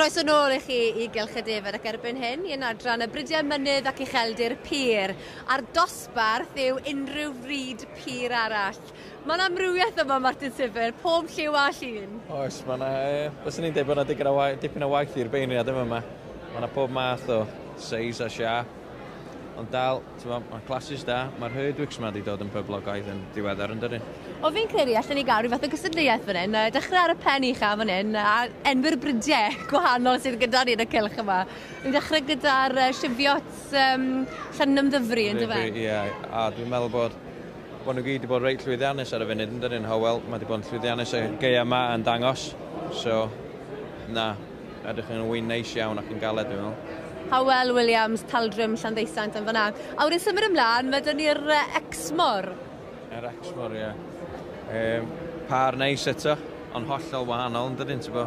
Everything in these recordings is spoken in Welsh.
Croeso nôl i chi i Gylch y Defed ac erbyn hyn i yn adran y Bridiau Mynydd ac Ucheldir Pur a'r dosbarth yw unrhyw frid pur arall. Mae'n amrywiaeth yma, Martin Sifr, pob lliw a llun. Oes, mae yna, byswn i'n dweud bod yna dipyn o waith i'r beirniad yma. Mae yna pob math o seis a siâp. Ond dal, mae classes da, mae'r Herdwicks yma wedi dod yn poblogaidd yn diweddar yn dydyn? O, fi'n credu allan ni gael rhyw fath o gystadleuaeth fan hyn. Dechrau ar y pen ucha fan hyn, a enwi'r bridiau gwahanol sydd gyda ni yn y cylch yma. Ni'n dechrau gyda'r Cheviots Llanymddyfri, yn dyfe? Ie, a dwi'n meddwl bod nhw gyd wedi bod reit llwyddiannus ar y funud, yn dydyn? Howell, mae wedi bod yn llwyddiannus y gaea yma yn dangos. So, na, edrych yn wyn neis iawn ac yn galed, dwi'n meddwl. Howell Williams, Taldrym, Llanddeusant yn fan'na. A wedyn symud ymlaen, mae dyn ni'r Exmoor. Yr Exmoor, ie. Par neis eto, ond hollol wahanol, yn dydyn, ti'n bo?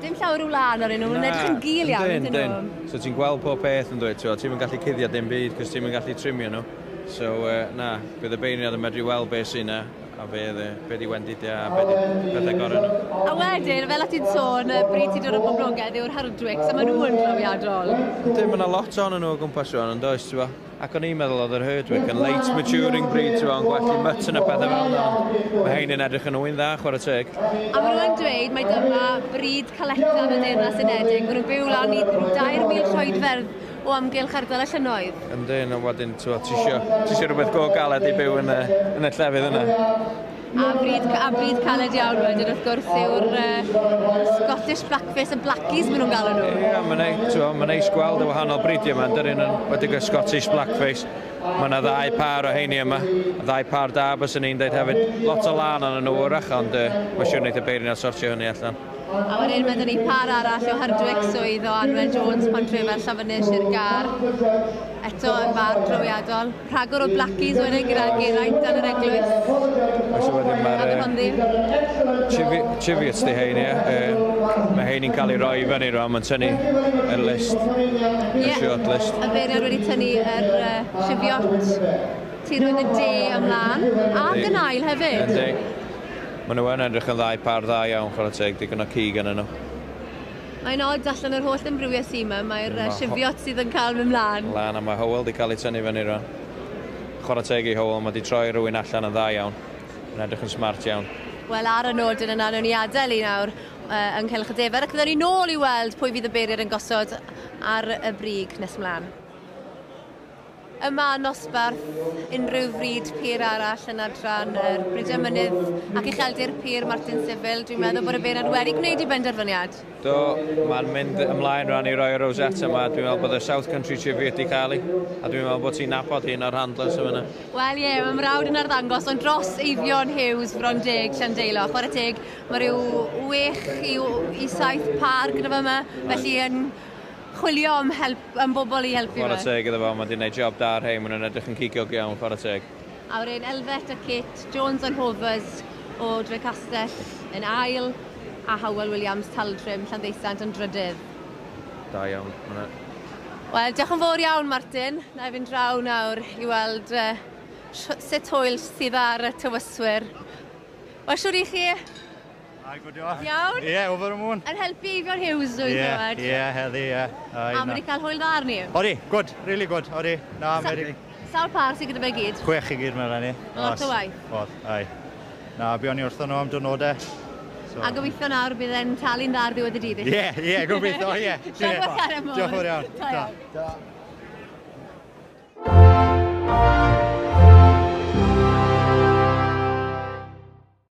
Dim llawer o wlân ar nhw, maen nhw'n edrych yn gul iawn, ydyn nhw. So ti'n gweld pob peth yn dweud, ti'n mynd gallu cuddio dim byd, cos ti'n mynd gallu trimio nhw. So, na, bydd y beirniad yn medru weld beth sy'n yna, a be di wendidiau a be di pethau gorau nhw. A wedyn, fel o ti'n sôn, y bryd ti'n dod o boblogaidd yw'r Herdwicks, a maen nhw yn drawiadol. Yndyn, mae yna lot ohonyn nhw o gwmpas rwan, yn does, ti'n bo? Ac o'n i'n meddwl oedd yr Herdwick yn late maturing breed, ti'n bo, yn gwellu mutton a pethau fel yna, ond mae hein yn edrych yn ŵyn dda, chwarae teg. A maen nhw'n dweud mai dyma bryd caletaf y Deyrnas Unedig. Maen nhw'n byw lan i 3,000 troedfedd o amgylch ardal y llynnoedd. Yndyn, ond wedyn, ti isio rhywbeth go galed i byw yn y llefydd yna. A bryd caled iawn wedyn, wrth gwrs, yw'r Scottish Blackface, y Blackies maen nhw'n galw nhw. Ie, mae'n neis gweld y wahanol bridiau yma, dydyn nhw'n wedi gweld Scottish Blackface. Mae yna ddau par o heini yma, ddau par da, byswn i'n dweud hefyd. Lot o lan arnyn nhw wrach, ond mae'n siŵr wneud y beirniad sortio hynny allan. A wedyn mae 'da ni par arall o Herdwick swydd o Anwen Jones, Pontrhyfel, Llafynydd, Sir Gâr. Eto yn bar drawiadol. Rhagor o Blackies wedyn gyda Geraint dan yr eglwys. Oes, wedyn mae'r Cheviots di hein, ie. Mae hein i'n cael ei roi i fyny rwan, mae'n tynnu yr list, y short list. Y beirniad wedi tynnu yr Cheviot tiroedd y de ymlaen, ac yn ail hefyd. Yndi. Maen nhw yn edrych yn ddau par dda iawn, chwarae teg, digon o cig yn nhw. Mae'n od allan yr holl amrywiaeth sydd yma, mae'r Cheviot sydd yn cael mynd mlaen. Lan, a mae Howell wedi cael ei tynnu fyny rwan. Chwarae teg i Howell, mae wedi troi rhywun allan yn dda iawn. Mae'n edrych yn smart iawn. Wel, ar y nodyn yna, wnawn ni adael i nawr yng Nghylch y Defer, ac ddawn ni nôl i weld pwy fydd y beirniad yn gosod ar y brig nes mlaen. Yma yn nosbarth unrhyw frid pur arall yn adran yr Bridiau Mynydd ac Ucheldir Pur Martin Sifil, dwi'n meddwl bod y beirniad wedi gwneud ei benderfyniad. Do, mae'n mynd ymlaen rhan i roi y rosette yma. Dwi'n meddwl bod y South Country Cheviot wedi cael ei, a dwi'n meddwl bod ti'n nabod un o'r handlers yma. Wel ie, mae mrawd yn arddangos, ond dros Eifion Hughes, Bron Deg, Llandeilo. Chwarae teg, mae rhyw 6 i 7 par gyda fe yma, felly yn chwilio am help, am bobl i helpu fe. Chwarae teg iddo fo, mae wedi gwneud job da ar hein, maen nhw'n edrych yn cigiog iawn, chwarae teg. A wedyn Elfet a Kate, Jones and Hovers o Drecastell yn ail, a Howell Williams, Taldrym, Llanddeusant yn drydydd. Da iawn. Wel, diolch yn fawr iawn, Martin. Na i fynd draw nawr i weld sut hwyl sydd ar y tywyswyr. Wel, siwr i chi? Hi, good diolch. Iawn? Ie, over the moon. Yn helpu Eifion Hughes, dwi'n clywed. Ie, heddi, ie. A mae wedi cael hwyl dda arni? Odi, good, really good, odi. Na, mae Sawl par sydd gyda fe gyd? 6 i gyd mae'n rhaid ni. Lot o waith. Oedd, ai. Na, buon ni wrthon nhw am diwrnodau. A gobeithio nawr bydd e'n talu'n dda ar ddiwedd y dydd. Ie, ie, gobeithio, ie. Diolch yn fawr. Diolch yn fawr iawn. Da.